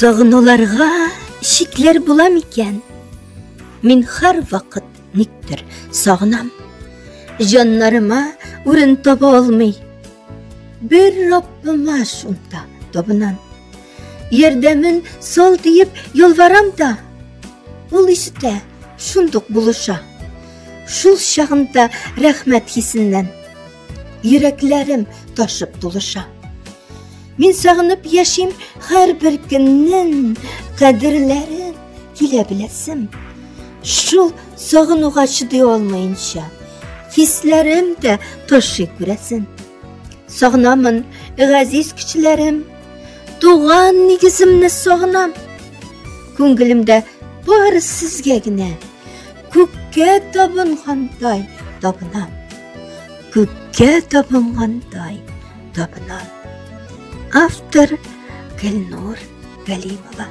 Сагынуларга чикләр була микән? Мин һәрвакыт никтер сагынам. Җаннарыма урын таба алмый. Бер Раббыма шунда табынам. Ярдәмен сал диеп ялварам да, ул ишетә, шундук булыша. Шул чагында рәхмәт хисеннән йөрәкләрем ташып тулыша. Мин сагынып яшим һәрбер көннең кадерләрен килә беләсем. Шул сагынуга чыдый алмаенча, хисләрем дә ташый күрәсен. Сагынамын, газиз кешеләрем, туган нигеземне сагынам. Күңелемдә бары сезгә генә, күккә табынгандай табынам. Күккә табынгандай табынам. Автор Гөлнур Галимова.